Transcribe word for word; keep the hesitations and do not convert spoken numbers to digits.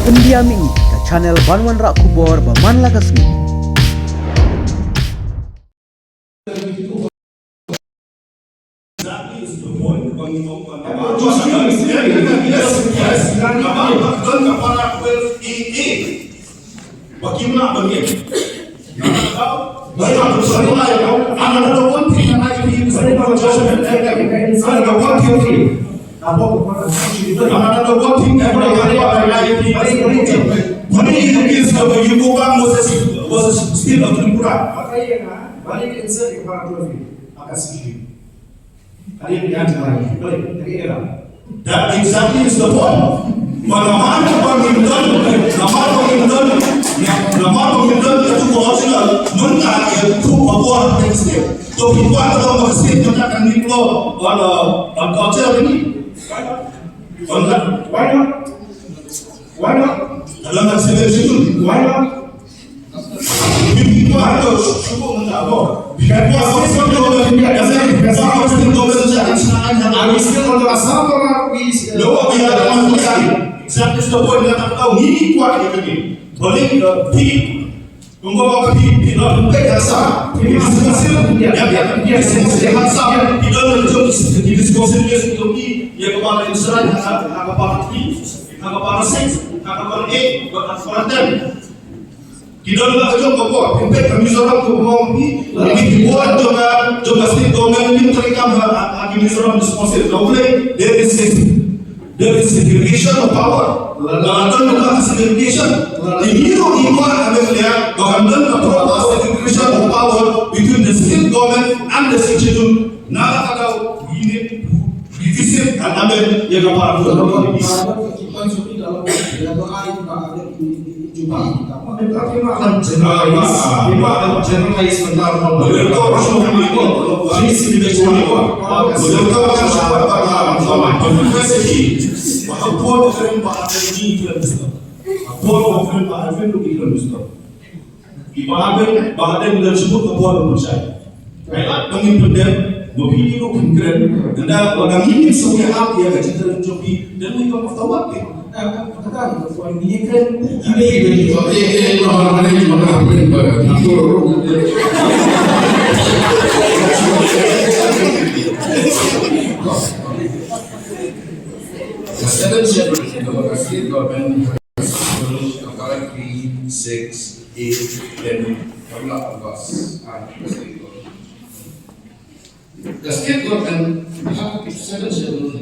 Pyndiam ïa ngi ka channel ban wanrah khubor ba man la ka sngi. Another one thing, Moses, Moses still of Tripura. That exactly is the point. Ba namar ba ngim don, namar ba ngim don, namar ba ngim don katu ka original, mynta ka tu ka bor ka state. To ki kwah ka dong ka state mynta kan ngim lo on, uh, on culture ni. On that. Why not? Why not? Dalam ka state ni. Why not? Ki don la ka jong ka bor, ki peit ka Mizoram ka bor, ki, ki bor jong ka, jong ka state government, ki treikam ha, ha, ha ki Mizoram Responsible. Ka Blei, there is a, there is segregation of power. La don ka segregation. Ki ngi ruh ngi kwah ha Meghalaya, ba kan don ka proper segregation of power between the state government and the state schedule. Na ka daw, we need to revisit and amend ïa ka para. Ki Bah Ben, Bah Ben lem shu mut ka bor ban pynshai. Ai lad ba ngin pyndem, ba phi ruh phin kren, ynda lada ngin sngewthuh ïa ka jingkren jong phi, then we come after what? Ka seven schedule, ka state government, ka para three, six, eight, ten, ka la August, ah, ka state government. Ka state government, ha ka seven schedule,